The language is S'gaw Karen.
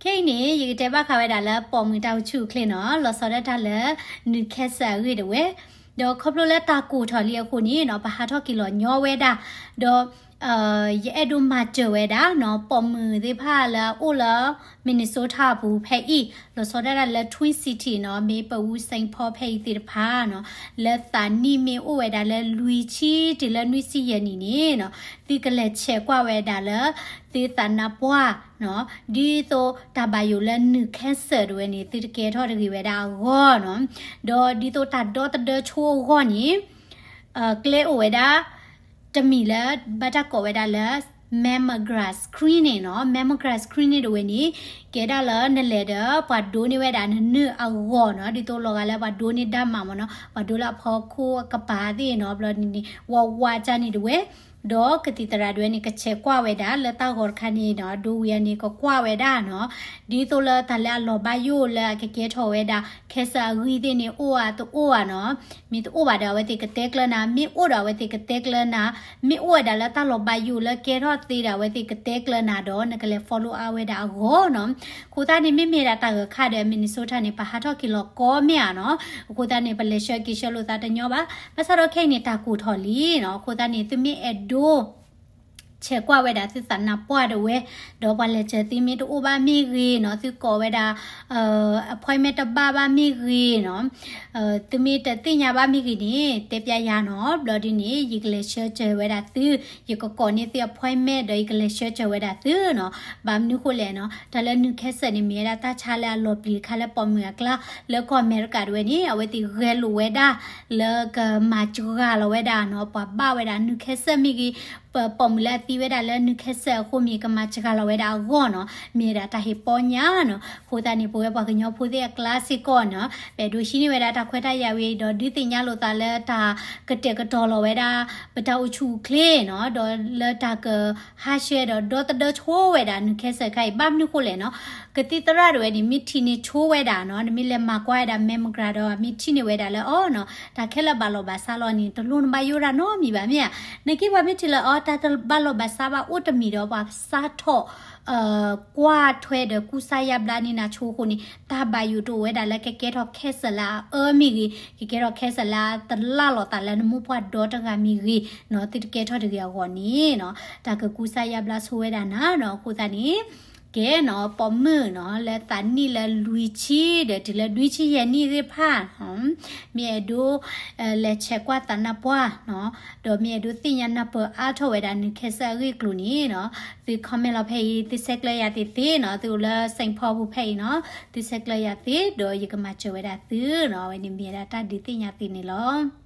ခဲအံၤန့ၣ် ယကတဲဘၣ်ဃးဝဲဒၣ်လၢပိာ်မုၣ်တၢ်အိၣ်ဆူၣ်အိၣ်ချ့နီၤ လီၤဆီဒၣ်တၢ်လၢ နုာ်ခဲစၢၣ်အဂ့ၢ်တဝဲ, ဒီးခီဖျိလၢတၢ်ကိၢ်ထီၣ်လံအဃိန့ၣ်နီၤ ပဟးထီၣ်က့ၤလီၤညီဝဲဒၣ်, ဒီး ယအဲၣ်ဒိးမၤစၢၤဝဲဒၣ်နီၤ ပိာ်မုၣ်သ့ၣ်တဖၣ်လၢအအိၣ်လၢ Minnesota အပူၤဖဲအံၤ လီၤဆီဒၣ်တၢ်လၢ Twin City နီၤ မ့ၢ်ပဝူ Saint Paul ဖဲအံၤသ့ၣ်တဖၣ်နီၤ လၢသးနံၣ်မ့ၢ်အိၣ်ဝဲဒၣ်လၢလွံၢ်ဆံတုၤလၢနွံဆံယဲၢ်နံၣ်န့ၣ်နီၤ သုကလဲၤဆဲးကွၢ်ဝဲဒၣ်လၢ သုသးနါပှၢ်နီၤ ဒ်သိးတၢ်ဘၣ်ယိၣ်လၢနုာ်ခဲစၢၣ်တဝဲန့ၣ် သုတကဲထီၣ်တဂ့ၤဝဲဒၣ်အဂီၢ်နီၤ, ဒီးဒ်သိးတၢ်ဒီသဒၢဆိအဂီၢ်န့ၣ် ကျဲအိၣ်ဝဲဒၣ် တမံၤလၢ ဘၣ်တၢ်ကိးဝဲဒၣ်လၢ mammogram screening နီၤ mammogram screening တဝဲန့ၣ် ကဲဒၣ်လၢနလဲၤဒီး ပှၤဒိးန့ၢ်ဝဲဒၣ်နနုၢ်အဂီၢ်နီၤ ဒ်သိးလီၤဂာ်လၢပှၤဒိးန့ၢ်ဒၣ်မးမ့ၢ်နီၤ ပှၤဒိးလၢအဖီခိၣ်အကပၤသ့ၣ်နီၤ ဘျီန့ၣ်န့ၣ် ဝးဝးကၢ်န့ၣ်တဝဲ ဒီးကသံၣ်သရၣ်တဝဲန့ၣ် ကဆဲးကွၢ်ဝဲဒၣ်လၢတၢ်ဂီၤတခါန့ၣ်နီၤ ဒိဝံၤအန့ၣ် ကကွၢ်ဝဲဒၣ်နီၤ ဒ်သိးလၢတၢ်လၢအလီၤဘၣ်ယိၣ်လၢအကကဲထီၣ်ဝဲဒၣ် ခဲစၢၣ်အဂံၢ်သ့ၣ်န့ၣ် အိၣ်ဧါတအိၣ်ဧါနီၤ မ့ၢ်တအိၣ်ဘၣ်ဒီး အဝဲသ့ၣ်ကတဲကျၢၤနၤ မ့ၢ်အိၣ်ဒီးအဝဲသ့ၣ်ကတဲကျၢၤနၤ မ့ၢ်အိၣ်ဝဲဒၣ်လၢတၢ်လီၤဘၣ်ယိၣ်လၢကဲထီၣ်သ့ဒီး အဝဲသ့ၣ်ကတဲကျၢၤနၤဒီး နကလဲၤ follow up ဝဲဒၣ်အဂီၢ်နီၤ အဃိသတးန့ၣ် မ့မ့ၢ်ဒၣ်တၢ်ဂၤခါဒီး Minnesota န့ၣ် ပဟးထီၣ်က့ၤလီၤကီမ့ၢ်ဧါနီၤ အဃိသတးန့ၣ် ပလဲၤဆှၢက့ၤဆှၢလိာ်သးတညီဘၣ် ဘၣ်ဆၣ်ဒီးခဲအံၤန့ၣ် တၢ်ကိၢ်ထီၣ်လံနီၤ အဃိသတးန့ၣ် သုမ့ၢ်အဲၣ်ဒိး ဆဲးကွၢ်ဝဲဒၣ်သုသးနါပှၢ်တဝဲ, ဒီးပှၤလဲၤစၢၤသုမ့ၢ်တအိၣ်ဘၣ်မ့ၢ်ဂ့ၤနီၤ, သုကိးဝဲဒၣ် appointment တဘၣ်ဘၣ်မ့ၢ်ဂ့ၤနီၤ, သုမ့ၢ်တသ့ၣ်ညါဘၣ်မ့ၢ်ဂ့ၤန့ၣ် တဲပျဲယၤနီၤ, ဘျီဒ်န့ၣ် ယကလဲၤဆှၢစၢၤဝဲဒၣ်သု, ယကကိးန့ၢ်သု appointment ဒီးယကလဲၤဆှၢစၢၤဝဲဒၣ်သုနီၤ, ဘၣ်မနုၤဃိလဲၣ်နီၤ, တၢ်လၢနုၢ်ခဲစၢၣ်န့ၣ် မ့ၢ်ဝဲဒၣ်တၢ်ဆါလၢအလီၤပျံၤတခါလၢပိာ်မုၣ်အကျါ, လၢကီၢ်အမဲရကၤတဝဲန့ၣ် အဝဲသ့ၣ်ဂဲၤလိာ်ဝဲဒၣ် လၢကမၤစှၤလီၤဝဲဒၣ်နီၤ, ပှၤဘၣ်ဝဲဒၣ်နုၢ်ခဲစၢၣ်မ့ၢ်ဂ့ၤ, ပပိာ်မုၣ်လၢအသံဝဲဒၣ်လၢနုၢ်ခဲစၢၣ်အဃိမ့ၢ် ကမၤစှၤလီၤဝဲဒၣ်အဂီၢ်နီၤ, မ့ၢ်ဝဲဒၣ်တၢ်ဟ့ၣ်ပီညါနီၤ, အဃိသတးန့ၣ် ပဝဲပှၤကညီဖိသ့ၣ်အကျါစ့ၢ်ကီးနီၤ, ပအဲၣ်ဒိးဟံးန့ၢ်ဝဲဒၣ်တၢ်ခွဲးတၢ်ယာ်ဝဲဒီး ဒုးသ့ၣ်ညါလိာ်သးလၢတၢ်ကတဲာ်ကတီၤလီၤဝဲဒၣ် ပတၢ်အိၣ်ဆူၣ်အိၣ်ချ့နီၤ, ဒီးလၢတၢ်ကဟးဆှဲးဒီးဒီသဒၢဆိဝဲဒၣ်နုၢ်ခဲစၢၣ်ခါအံၤ ဘၣ်မနုၤဃိလဲၣ်နီၤ, ကသံၣ်သရၣ်တဝဲန့ၣ် မ့ၢ်ထံၣ်န့ၢ်ဆိဝဲဒၣ်နီၤ, နမ့ၢ်လဲၤမၤကွၢ်ဝဲဒၣ် mammogram ဒီး မ့ၢ်ထံၣ်န့ၢ်ဝဲဒၣ်လၢအီၤနီၤ, တၢ်ခဲလၢာ်ဘၣ်လီၤဘၣ်စးလီၤန့ၣ် တလိၣ်နဘၣ်ယိၣ်ဒၣ်နီတမံၤဘၣ်မ့ၢ်ဧါ, နက့ပှၤမ့ၢ်ထံၣ်လၢအီၤ တၢ်တဘၣ်လီၤဘၣ်စးဘၣ်အိၣ်တမံၤဒီး ပှၤစးထီၣ် ကွၢ်ထွဲဒီးကူစါယါဘျါန့ၢ်နၤဆိအဃိန့ၣ် တၢ်ဘၣ်ယိၣ်တအိၣ်ဝဲဒၣ်လၢကကဲထီၣ်ခဲစၢၣ်လၢအအၢမ့ၢ်ဂ့ၤ, ကကဲထီၣ်ခဲစၢၣ်လၢအတလၢ်လီၤသးလၢနမိၢ်ပှၢ်ဒီတဂၤမ့ၢ်ဂ့ၤနီၤ, သုတကဲထီၣ်တဂ့ၤအဂီၢ်န့ၣ်နီၤ, တၢ်ကကူစါယါဘျါဆိဝဲဒၣ်နၤနီၤ, အဃိသတးန့ၣ် ကဲနီၤ ပိာ်မုၣ်နီၤ လၢသးနံၣ်လၢလွံၢ်ဆံဒီးတုၤလၢလွံၢ်ဆံယဲၢ်နံၣ်သ့ၣ်တဖၣ် မ့ၢ်အဲၣ်ဒိး လဲၤဆဲးကွၢ်သးနါပှၢ်နီၤ, ဒီးမ့ၢ်အဲၣ်ဒိးသ့ၣ်ညါနၢ်ပၢၢ်အါထီၣ်ဝဲဒၣ်နုၢ်ခဲစၢၣ်အဂ့ၢ်အကျိၤန့ၣ်နီၤ, သု comment လီၤဖဲအံၤ သုဆဲးကျၢယၤသ့သ့နီၤ, သုအိၣ်လၢ Saint Paul ပူၤဖဲအံၤနီၤ, သုဆဲးကျၢယၤသ့ ဒီးယကမၤစၢၤဝဲဒၣ်သုနီၤ, အဝဲန့ၣ်မ့ၢ်ဝဲဒၣ်တၢ်ဒုးသ့ၣ်ညါသုန့ၣ်လီၤ.